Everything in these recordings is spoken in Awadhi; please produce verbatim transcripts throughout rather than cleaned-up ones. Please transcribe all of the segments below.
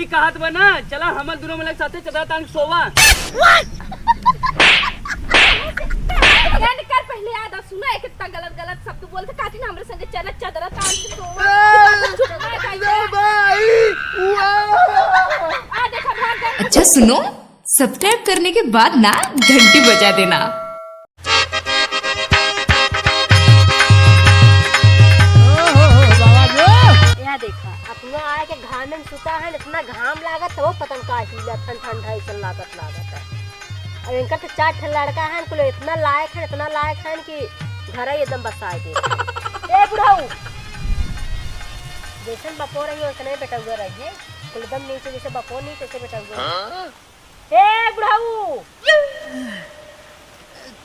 कहत बा ना, चला हमन दुनो मिलक साथे चदरा तान के सोवा। एंड कर पहले याद आ, सुना, एक इतना गलत गलत शब्द बोलते, काहे ना हमरे संगे चला चदरा तान के सोवा। ए, चुप ना जाइए। ए भाई, वाह। आ देखा भाग गए। अच्छा सुनो, सब्सक्राइब करने के बाद ना घंटी बजा देना। ओहो, बाबा जो। या देखा, अपना आए के घाम में सुता है, इतना घाम लागत, तबो पता न का हिलत हन, ठंडा ऐसन लागत, लागत है। अब इनका तो चार ठे लड़का है, कुल इतना लायक है, इतना लायक है कि घर ही एकदम बसाए दे। ए बुढ़ऊ, जैसन बपो रही, वैसने बेटउआ रही है, कुल एकदम नीचे, जैसे बपो नहीं, तैसे बेटउआ रही। हाँ? ए बुढ़ऊ!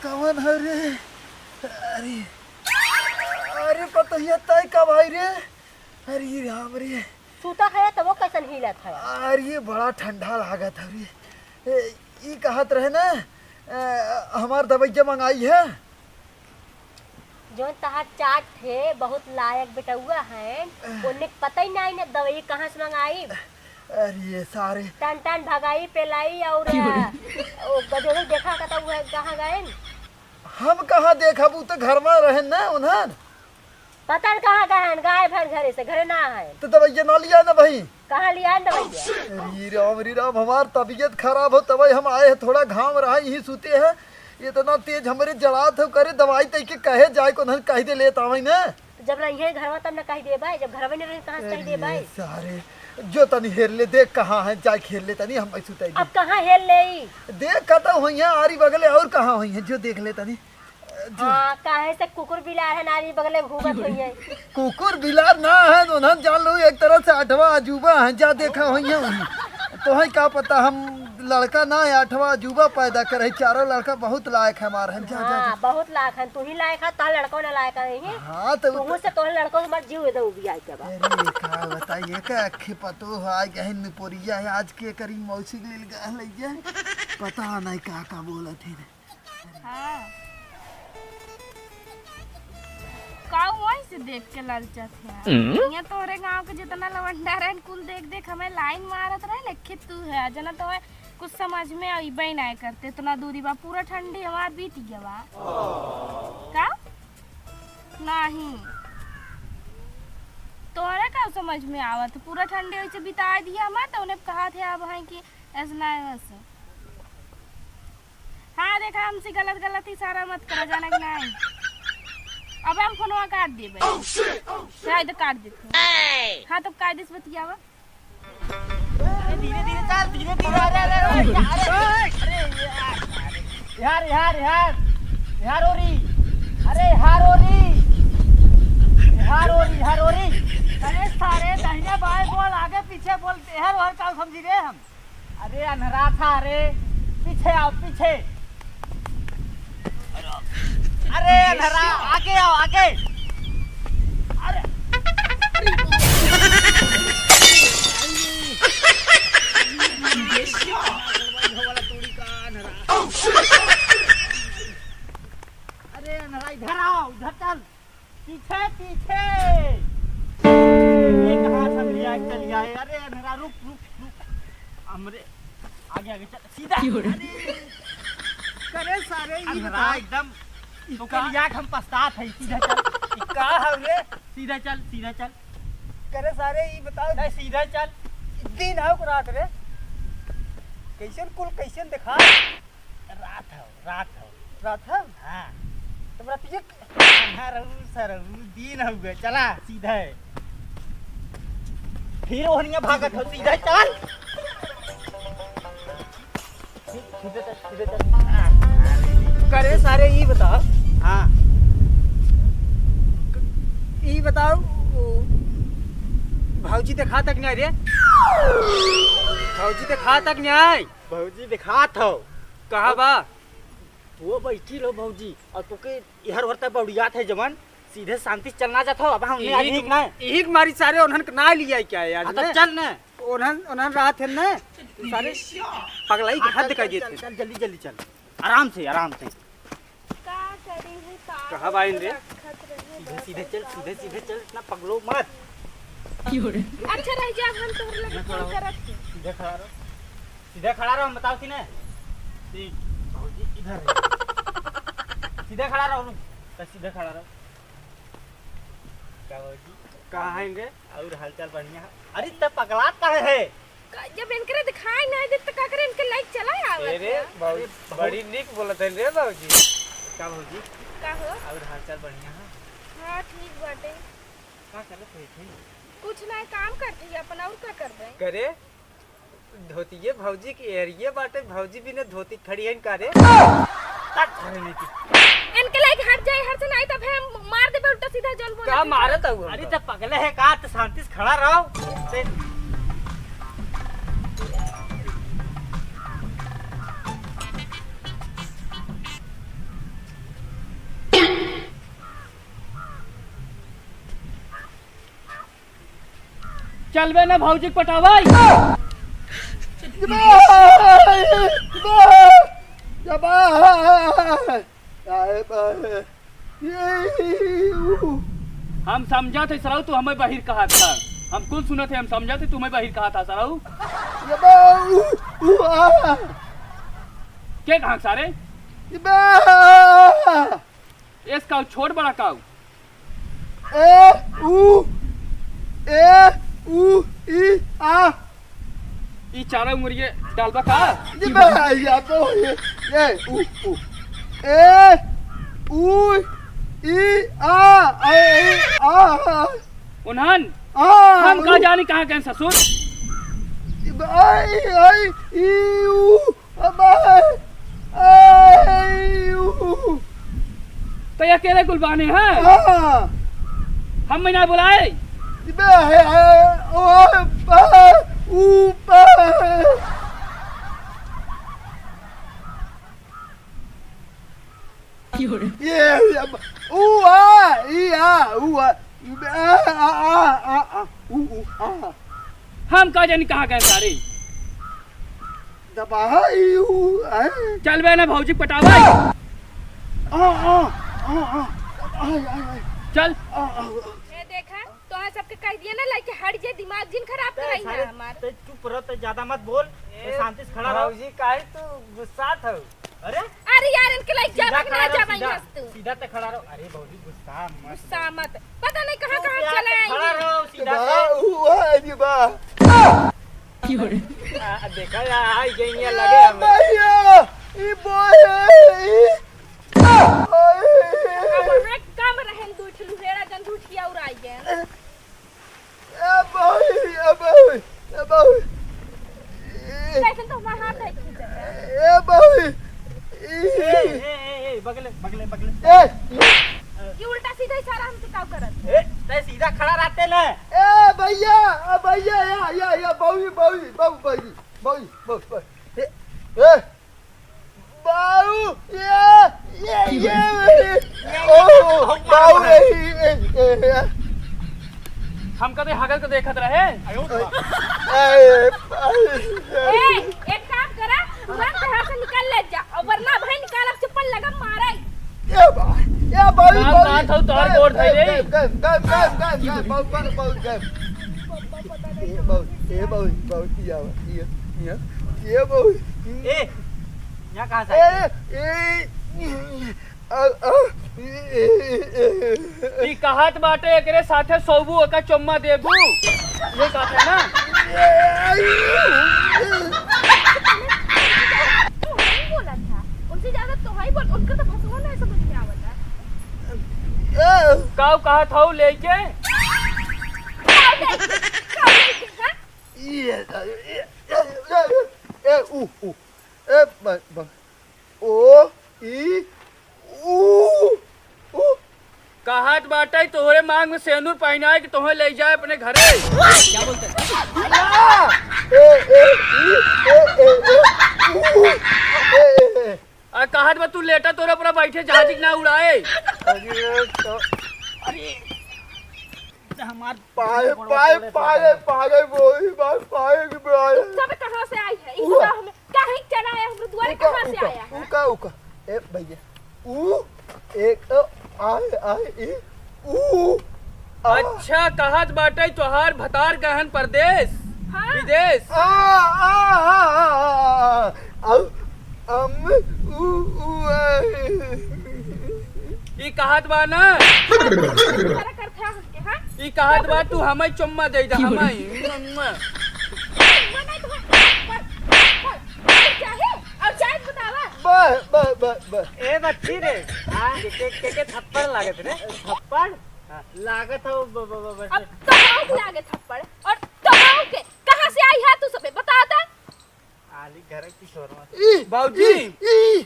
कवन है रे? अरे, अरे पतोहिया, तय कब आई रे? अरे राम रे। सूता है तबो कैसन हिलत है? अरे बड़ा ठंडा लागत है रे। ए, ई कहत रहे ना, ए, हमार दवैया मंगाई है। जौन तहार चार ठे बहुत लायक बेटउआ हैं, उन्हें पता ही नहीं ने दवाई कहाँ से मंगाई। अरे ये सारे। टन टन भगाई, पेलाई और, क्यों रे? ओ, गजोरे देखा का तो वो कहाँ गए? हम कहाँ देखब, उ तो घर में रहन ना उन्हन। पता न कहाँ गए हैं, गायब हैं घरे से, घरे ना है। तो दवाइया ना लिया ना भाई। कहाँ लिया है दवाइया? अरे राम, अरे राम, हमार तबीयत खराब हो, तबे हम आए हैं, थोड़ा घाम रहा, यहीं सूते हैं। इतना तेज हमरे जड़ात हो, करे दवाई तई के कहे जाए को नहीं, कह दे लेत आवई ना। तो जब रहिए घरवा तब न कह देबा, जब घरवा नहीं रही कहाँ से कह देबा? अरे सारे, जो तनी हेर ले, देख कहाँ है, जाए हेर ले तनी, हम सुताई अब कहाँ हेर ले? देख कतौ होइया आरी बगले, और कहाँ होइया, जो देख ले तनी। हाँ, काहे से कुकुर बिलार है, नारी बगले घूमत होइहैं। कुकुर बिलार ना है, उन्हन जान लो एक तरह से आठवां अजूबा है, जा देखा होइहैं वही। तोहई का पता, हम लड़का ना है, आठवां अजूबा पैदा करे, चारों लड़का बहुत लायक है हमार, हम जा, जा, जा। हाँ, बहुत लायक है, तू ही लायक है, तोहर लड़को ना लायक है। हाँ, तो तुहू से तोहर लड़को से मत जीव एकदम उबियाई के बा। अरे, का बताई, एक अखे पतो है, आज गहन में पोरिया है, आज के करी मौसी के लिए गह लइया, पता नहीं का का बोलत है। हाँ। का वही से देख के ललचत है? हम्म। यहाँ तोहरे गांव के जितना लवंडा रहन, कुल देख देख हमें लाइन मारत रहे, लेकिन तू है, जना तो है, कुछ समझ में अइबे नाय करते, इतना दूरी बा, पूरा ठंडी हमार बीत गया बा। का? नहीं। तोहरे का समझ में आवत? पूरा ठंडी वैसे बिता दिया हमार, तो उन्हें कहा थे अब हैं कि ऐसा ना है वैसे। हाँ, देखा, हमसे गलत गलत इशारा मत करा, जाना कि नहीं? अब हम फोनवा काट देबे। Oh, shit! Oh, shit! हाँ, इधर काट देते हैं। Hey! हाँ, तब कायदे से बतियावा। अरे, धीरे, धीरे चल, धीरे, धीरे। अरे, अरे, अरे, अरे, अरे, यार, यार, यार, यार, ओरी। अरे, यार, ओरी। यार, ओरी, यार, ओरी। अरे, सारे, दाहिने बाएं बोल, आगे पीछे बोल, यार, और का समझी रे हम? अरे अन्हरा था रे, पीछे आओ, पीछे। अरे अन्हरा, आगे आओ, आगे। अरे। अरे अन्हरा, इधर आओ, इधर चल। पीछे, पीछे। ये कहाँ से हम लिया के चल गया है? अरे, अन्हरा, रुक, रुक, रुक। हमरे आगे, आगे चल, सीधा। क्यों रे? अरे, करे सारे, ई अन्हरा बता। एकदम, ई तोके का? लिया के हम पछतात है, सीधा चल। ई का हवे? सीधा चल, सीधा चल। करे सारे, ई बताओ। नहीं, सीधा चल। दिन हौ कि रात रे? कैसन कुल, कैसन देखा? रात हौ, रात हौ। रात हौ? हाँ। तब रात ये ना रहू, सरहू, दिन हउवे, चला, सीधे। फिर ओहनिया भागत हो, सीधे चल। सीधे चल, सीधे चल। करे सारे, ई बताओ। हाँ। ई बताओ, ओ, भौजी देखा तक नहीं रे? भौजी देखा तक नहीं? भौजी देखात हौ। कहाँ बा? वो बैठी रहो भौजी, और तोके इहर उहर तक बौड़ियात है जवन, सीधे शांति से चलना जात हो, अब हम नहीं यही आदमी के ना। यही के मारी सारे उन्हन के ना लिया क्या है आज हाँ, तो ने? चल ने। उन्हन, उन्हन रात है ने, सारे पगलाई के हाँ, हद चल, कर चल, देते चल, हैं। चल, जल्दी, जल्दी चल। आराम से, आराम से। का करी है, का कहाँ बाइन रे? रखत रहे सीधे, बस सीधे चल, ऐसा सीधे, सीधे चल, इतना पगलो मत। अच्छा रह जा, हम तोहरे लगे फोन करत ही। सीधे खड़ा रहो, सीधे खड़ा रहो, हम बताओ थी ना। ठीक, भौजी इधर रहो। सीधे खड़ा रहो, तो सीधे खड़ा रहो। का भौजी? कहाँ हैंगे? और हालचाल बढ़िया है? अरे, तब पगलात काहे है? का, जब इनकरे दिखाई नहीं देत, तो का करे, इनके लाइक चला आवत अरे, है। भौजी, अरे, बहुत बड़ी नीक बोलत है रे भौजी। का भौजी? का हो? और हालचाल बढ़िया है? हाँ, ठीक बाटे। का करत है थे? कुछ नहीं, काम करत ही अपन, और का करबे? करे? धोतिये भौजी के एरिये बाटे, भौजी बिना धोती खड़ी है का रे? तक धरे नहीं की। इनके लाइक हट जाए, हट से नहीं तब हम मार देबे उल्टा सीधा जौन बोला का था। मारत हऊ हमका? अरे जब पगले है का तो शांति से खड़ा रहो। चलबे ना भौजी के पटावाई। हम समझा थे सरऊ, तू हमें बहिर कहा था। हम कुल सुनत है, हम समझा थे, तू हमें बहिर कहा था सरऊ। के कहा सारे? एस काऊ, छोट बड़ा काऊ। ए, ऊ, ए, ऊ, ई, आ। ई चारा उंगरिये डालबा का? ये बा, या तो ये, ए, ऊ, ऊ। ए, ऊ, ई, आ, ए, ए, आ, आ। उन्हन? आ, हम का ऊ। जानी कहाँ गए ससुर? ई बा, आई, आई, ई, ऊ। अबे, ए, ऊ। तो ये अकेले कुल बाने हैं? हाँ। हम में ना बुलाए? बे, ए, ओ, बे, ऊ, बे। ये, ये, ऊ, आ, ई, आ, ऊ, आ। आ, आ, आ, आ, ऊ, ऊ, आ। हम का जानी कहाँ गए सारे? दबाहा ई ऊ, आ। चल बे ना भौजी पटावा। आ, आ, आ, आ। आय, आय, आय। चल। आ, आ, आ। ए देखा, तोहरा सबके कह दिया ना, लइके हट जे, दिमाग जिन खराब ते कराई सारे, ना हमार। ते चुप रह, ते ज्यादा मत बोल, ते ए, शांति से खड़ा रह। भौजी काहे तू गुस्सात हऊ? अरे? अरे यार, इनके लाइक सीधा जाबे कि खड़ा ना रहो, जाबे सीधा। यहाँ से तू? सीधा ते खड़ा रहो। अरे भौजी, गुस्सा मत गुस्सा मत। पता नहीं कहाँ, चुप कहाँ यार, चले ते खड़ा आएंगे। रहो, सीधा बा, से। ऊ, आ, अरे बा। आ, देखा यार, आई गई है, लगे ए हमें। भैया, ई बोए, ई। अब वहाँ कम रहन दू ठे लुहेड़ा जन दू ठिया और आई गए। ए बाबू, ए बाबू, ए बाबू। कैसन तो हमार हाथ है खींचत है। ए बाबू। ए, ए, ए, ए, बगले, बगले, बगले। ए। ये उल्टा सीधा इशारा हमसे काउ करत है? ए, तै सीधा खड़ा रहते ना। ए भैया, ए भैया, या, या, या, बाबू, बाबू, बाबू, बाबू, बाबू, बाबू, बाबू। ए, ए। बाऊ, ये, ये, ये, ये, ओ, बाऊ, ये, ये, ये, ये। हम कदे हगल के देखत रहे। ए, ए, ए, ए। ए, एक काम करा, तुरंत यहाँ से निकल ले जा, और वरना भाई निकाल, अब चप्पल लगा मारे। ए बा, ए बाऊ, गाँव बाऊ, बात हो, तोहर ए, गोड़ धइले। ए, ए, ए, बाऊ, बाऊ, बाऊ, बाऊ। ए बाऊ, ए बाऊ, बाऊ, ये, ये, ये बाऊ। ए, यहाँ कहाँ से ए, आई? ए, अ, अ, ए, ए, ए। ई कहत बाटे एकरे साथे सोबू, ओका चुम्मा देबू। ये कहत है ना? ए, ए, ए। तू ही बोला था। उनसे ज्यादा तो ही बोल, उनका तो भसुआ नहीं समझ में आवता। ए। काऊ कहत हऊ लेके? काऊ लेके? काऊ लेके, हाँ? ए, ए, ए, ए, ए, ऊ, ऊ। ए, ब-, ब-, ओ, ई, ऊ, ऊ। कहत बाटे तोहरे मांग में सेनुर पहिनाए कि तोहे ले जाए अपने घरे। क्या बोलते हैं? अल्लाह! ए, ए, ई, ए, ए, ए, ऊ, ए, ए, ए। आ कहत बा तू लेटा तोरे ऊपर बैठे जहाज के ना उड़ाए। अरे तो, अरे, हमार पाए, गोड़वा पाए, तोड़े पाए, पाए। पाए, वही बात, पाए के पाए। ई सब कहाँ से आई है? ई हुआ। बताओ हमें, काहे चला है हमरे दुआरे, उका, कहाँ से उका, आया है? उका, उका। ए भैया, ऊ, एक, अ, आए, आए, ई, ऊ, अच्छा, कहत बाटे तोहार भतार गहन परदेस, हाँ। विदेश। आ, आ, आ, आ, आ, आ, अम, उ, उ, आ। ई कहत बा ना। सारा करत है हमके, हाँ? ई कहत बा, तू हमें चुम्मा दे दे, हमें। चुम्मा नहीं तो, पर, पर, पर, क्या है? अब जाए बतावा। बस, बस, बस, बस। ए बच्ची रे, हाँ, के, के, के थप्पड़ लागत रे? थप्पड़? हाँ। लागत हो, ब-, ब-, ब-, बस। अब तोहू के लागे थप्पड़, और तोहू के। कहाँ से आई है तू सबे? बता दा। आली घर की शोरमा से। ई, बाबूजी। ई, ई।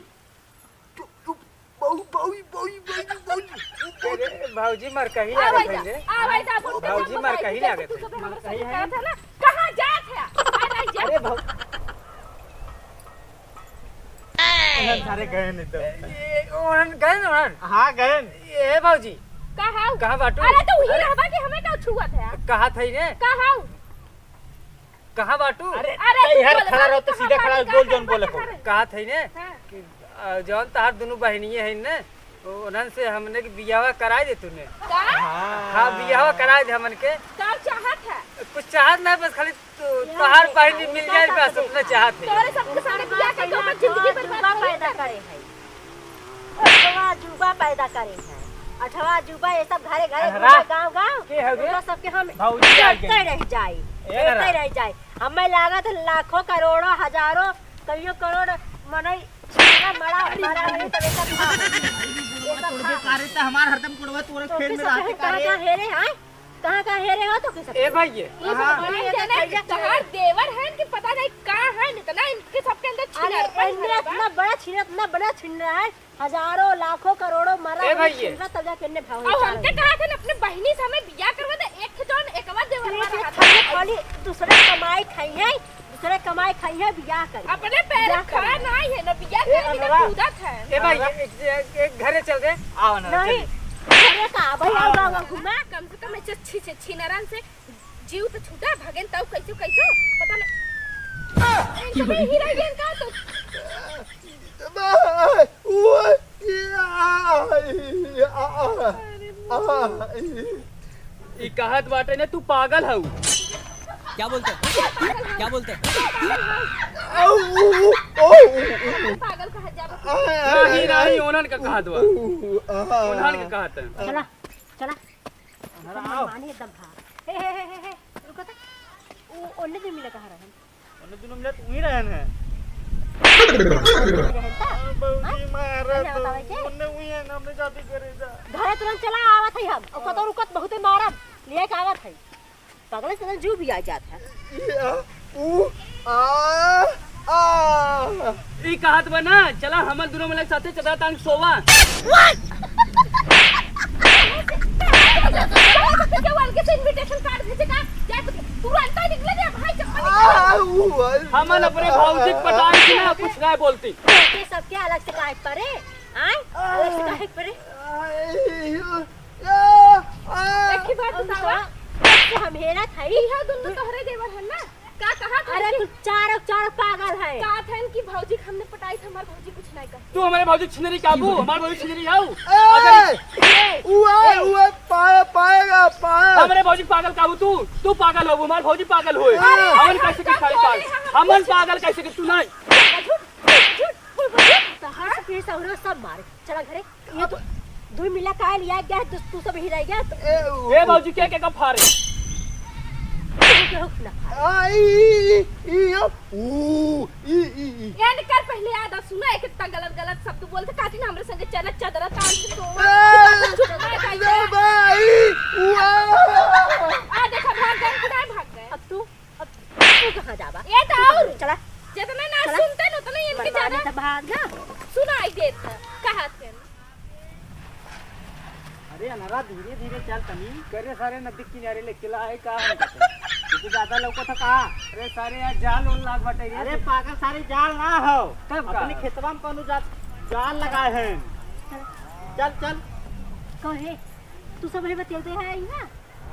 चुप, चुप। बाऊ, बाऊ, बाऊ, बाऊ, बाऊ। अरे, बाबूजी मर कहीं आ लागत भाई है जा, रे। आ भाई जा, बोल के बाबूजी मर कहीं लागत है। तू सबे हमरा संगे करत है ना? कहाँ जात है? आ नहीं जात। अरे बाबू। उन्हन सारे गए नहीं तो। ए, उन्हन गए ना उन्हन? हाँ, गए। ए, भौजी। का हाउ? कहाँ बाटू? अरे, तो वही अरे। रहबा कि हमें का छुअत है? कहाँ थई ने? का हाउ? कहाँ बाटू? अरे, अरे, तू इधर बोल, खड़ा रहो तो कहाँ सीधा खड़ा बाटू, बोल, कहाँ जौन बोले बाटू, को। कहाँ? कहाँ थई ने? हाँ। कि, अ, जौन तहार दुनू बहिनिये हैं ने, उन्हन से हमने के बियाह कराए दे तूने। का? हाँ, बियाह कराए दे हमन के। का चाहत है? कुछ चाहत ना, बस खाली तो तोहार बहिनी मिल जाए, बस उतना चाहत है। तोरे सबके सामने बियाह करके अपन जिंदगी बर्बाद कर पैदा करे है। अठवा अजूबा पैदा करे है। अठवा अजूबा ये सब घरे घरे अनहरा। घूमे गाँव गाँव। के हवे? तो सबके हम भौजी आ गई। रह जाए। ए अनहरा। रह जाए। हमें लागत है लाखों करोड़ों हजारों कईयों करोड़ मनई छीना मड़ा मारा नहीं तबे सब खा। ये सब खा। कारे त हमार हरदम कोड़वा तोरे तो खेत में रहते कारे। कहाँ हेरे हैं? कहाँ, कहाँ हेरे हो तो किसे? ए भाई, ये। ये सब हाँ। बने ये जाने, भैया तोहार देवर हैं कि पता नहीं का है, इतना इनके सबके अंदर अरे, छिनरपन इनमें भरा बा। इतना बड़ा छिनर, इतना बड़ा छिनर है, हजारों, लाखों, करोड़ों मरा ए है, भाई, ये। छिनरा तब जाके इनने भाव और निकाल हमके दिया। कहा था ना, अपने बहिनी से हमें बियाह करवा दे, एक ठे जौन एकवा देवर ये वाला खाली, खाली दूसरे कमाई खाई है, दूसरे कमाई खाई है, बियाह कर। अपने पैर बियाह खड़ा कर। नहीं है ना, बियाह ए, करे बिना अनरा, कूदत है। ए भाई, अनरा। एक, एक, एक घरे चल दे, आओ ना, नहीं, चल। अरे का भाई, आओ, आओ, आओ, आओ, घुमा। कम से कम ऐसे छी-, छी-, छिनरन से जीव तो छूटा, भागेन तब कैसे, कैसे, पता नहीं। इनके में ही रह गए का तो। ई कहत बाटे ने, तू पागल हऊ। क्या बोलते हैं? क्या बोलते हैं? पागल कहा जाबे? नहीं, नहीं, उन्हन का कहत बा। उन्हन का कहत है। चला, चला। अरे, आओ। मनमानी एकदम भाग। हे, हे, हे, हे, हे, रुको तो। उ, ओन्ने दुइ मिनट कहाँ रहन? ओन्ने दुइ मिनट उहीं रहन है। रहन त? हाँ? भौजी मारा तो। बतावे के? ओन्ने उहीं है, हमने जाती करे जा। घरे तुरंत चला, आवत है हम। और कतो रुकत बहुते मारब, लिए के आवत है। पगले से तो जू भी आ जात है। या, उ, आ, आ। ई कहत बा ना, चला हमन दुनो मिलक साथे चदरा तान सोवा। क्या हुआ? इनके से invitation card भेजे का? जा, तुरंत ही निकले जा, भाई, चप्पल निकाल। आ, उ, आ, हमन अपने भौजी के पटान की ना, कुछ ना बोलती। ये सबके अलग से काहे परे? आय? अलग से काहे परे? आ, ए, यो, आ, आ। एक ही बात बतावा। सबसे हम हेरा था। इहो दुनो तोहरे देवर हन ना? का कहा था अरे कि तू चारों, चारों पागल है। कहा था कि भौजी हमने पटाई था, हमार भौजी कुछ नहीं कहती। तू हमारे भौजी छिनरी काबू, हमार भौजी छिनरी आऊ। ए! अगर उए, ए! उए, पाए, पाएगा, पाए। हमारे भौजी पागल काबू तू, तू पागल हो, हमार भौजी पागल होए। अरे, हमन कैसे का किसाई पागल? हमन पागल कैसे कि तू नहीं? झूठ, झूठ, बोल, बोल, बोल। तहार से फिर सहुरा सब मारे। चला घरे। ये तो दुइ मिला काहे लिया गया है, तू, तू सब ही रह गया। ए, ए भौजी, के, के का फारे? तू के हो ना फारे। आ, ई, ई, ई, ई, आ, ऊ, ई, ई, ई। एनकर पहले याद आ, सुना, एक इतना गलत, गलत शब्द बोलते, काटी ना हमरे संगे चला चदरा तान के सो। ए, चुप ना ए, जाइए। भाई, ऊ, आ। आ, देखा, भाग गए कि नहीं भाग गए? अब तू अब तू कहाँ जाबा? ये तो तू और चला। जितना ना चला। सुनते न, उतना ही इनके मनमानी ज्यादा तो भाग ना। सुनाई देत है। कहा थे? अरे अनहरा, धीरे धीरे चल तनी। करे सारे नदी किनारे ले चला है का हम कहते? तू ज्यादा लौकत है का? अरे सारे यार जाल उल लाग बटे रे। अरे पागल सारे जाल ना हो। तब का? अपने खेतवा में कौनो जा-, जाल लगाए हैं। चल, चल। कहे, तू सब है बतेलते हैं यहाँ?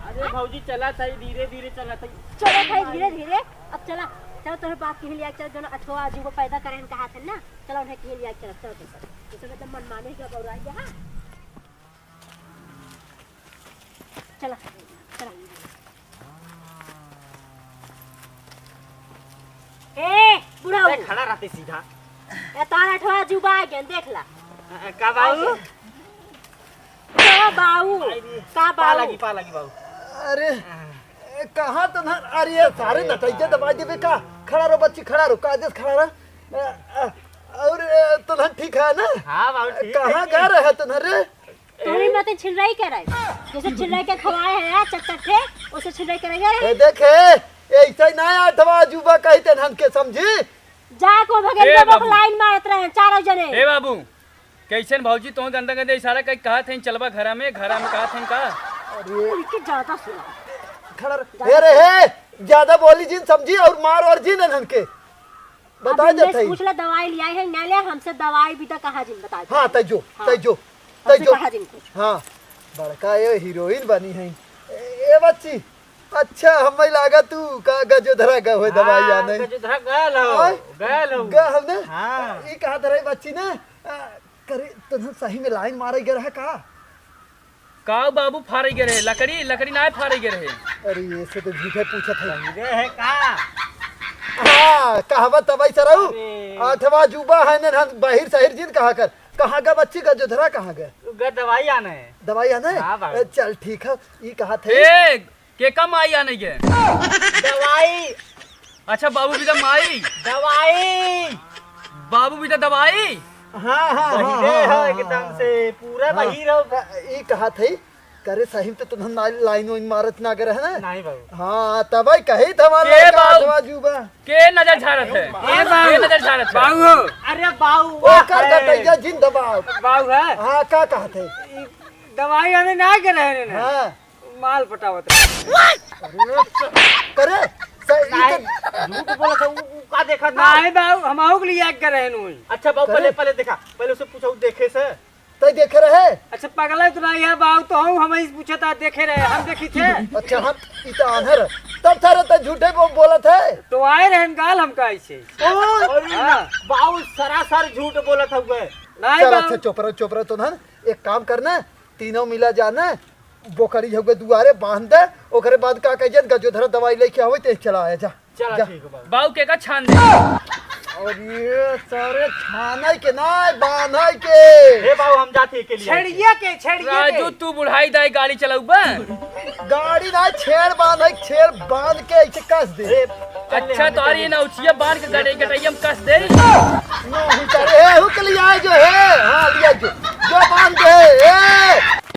अरे भौजी, चला था, धीरे धीरे चला था। चला था, धीरे धीरे। अब चला, चल, तोहरे बाप के लिया चल, जो अठवा अजूबा पैदा करे हैं, कहा थे ना, चला उन्हें के लिया चल, चल, चल, चल। तो सब एकदम मनमानी का बौरा है, हाँ। चला, चला। ए, बुढ़ऊ। ए, खड़ा रहते सीधा। ए, तोहरा अठवा जुबा आ गया, देख ला। अ, का बाऊ? का बाऊ? आई रे, का पा बाऊ? लगी, पा लगी बाऊ। अरे, ए, कहाँ तो ना, अरे, ये सारे नटैया दबा देबे का? खड़ा रहो बच्ची, खड़ा रहो, कायदे से खड़ा रहो। अ, अ, और, अ, तुन्हन ठीक है ना? हाँ बाऊ, ठीक है। कहाँ गा रहे तुन्हन रे? तोहरी मते छिलराई के रहे। जैसे छिलराई के खवाए है यार, चट चट के, उसे छिलराई के रहे। ए देखे, ऐसे ना आठवा जुबा कही तेनहन के समझी। जा को भगेन ए बाबू। लाइन मारत रहे चारों जने। ए बाबू, कैसन भौजी तो गंदा गंदा इशारा कई कहत हैं, "चलबा घरा में, घरा में" कहत हैं का? अरे। उनके ज्यादा सुना। खड़ा रह। ए रे हे, ज्यादा बोली जिन समझी और मार और जिन एनहन के। बता अब इनमें देत हई। पूछ ले, दवाई लियाई है, ना ले, हमसे दवाई भी तो कहा जिन बता दे। हाँ, तै जो, हाँ। तै जो, तै हमसे जो। कहा जिन कुछ। हाँ, बड़का ये हीरोइन बनी है। ए, ए बच्ची, अच्छा, हमें लागा तू का गजोधरा गा होए दवाई हाँ, आने। गजोधरा गल हो, आय? गल हो। गा हम ना? हाँ। ई कहा धराई बच्ची ना? आ, करे, तुन्हन सही में लाइन मारे गए रहा का? का बाबू फारे गए रहे? लकड़ी, लकड़ी ना फारे गए रहे। अरे, ये से तो झूठे पूछत है। झूठे है का? हाँ, कहवा तबाई सरऊ। अरे। आठवा जुबा है ने, हम बहिर सहिर जिन कहा कर। कहाँ गा बच्ची गजोधरा कहाँ गा? उ गा दवाई आने है। दवाई आने? हाँ, बाबू। ए, चल ठीक है। ई कहा थे? ए, के का माई आने के? दवाई। अच्छा, बाबू भी तो माई। दवाई। बाबू भी तो दवाई। हाँ, हाँ, हाँ, बहिरे हाँ, हो हाँ, एकदम हाँ। से, पूरा हाँ। बहिर हो। अ, ई कहा थे, करे सही में तो तुन्हन ना लाइन वाइन मारत ना करे है ना? नहीं बाबू। हाँ, तबई कही था हमारा के लड़का बाबू? आठवा जुबा। के नजर झारत है? ए बाबू। के नजर झारत है? बाबू हो। अरे बाबू, ओ वाह कर है। गटैया जिंदाबाद। बाबू है। हाँ, का कहा थे? ई दवाई हमें ना के रहे ने। हाँ। माल पटावत रहे। अरे, स-, करे, स-, ई नहीं, तो झूठ बोलत है, उ, उ का देखत ना? नहीं बाबू, हम आउक लिया के रहे नु। अच्छा बाबू, करे? पहले, पहले देखा, पहले उसे पूछा, उ देखे से। तै देखे रहे? अच्छा, पगला तो नहीं है बाबू, तो हम, हम ही पूछा था, देखे रहे, हम देखी थे। अच्छा, हम, ई तो आन्हर है। तब सारे तो झूठे बो-, बोलत है। तो आए रहन गाल हमका ऐसे। ओ, अरे हाँ। ना, बाबू सरासर झूठ बोलत हउए। नहीं चल, बाबू। अच्छा, चुप रहो, चुप रहो, तो ना, एक काम करना, तीनों मिला जाना, बोकरी हउए दुआरे बांध दे, ओकरे बाद का कह जात, गजोधरा दवाई लेके आवे, ते चला आया जा। चला जा। ठीक है बाबू। बाबू के का छान दे। और ये सारे छाने के ना, बांधे के। हे बाबू, हम जाते के लिए। छेड़िया के, छेड़िया के। राजू, तू बुढ़ाई दाई गाड़ी चलाऊ बा? गाड़ी ना, छेड़ बांधे, छेड़ बांध के ऐसे कस दे। ए, चल ले, अच्छा, हम तो आ रही चल ना, उचिया बांध के गड़े, गटैया में कस दे। नहीं, चल, ए, हुक लिया जो है, हाँ, लिया जो, जो बांध दे, ए।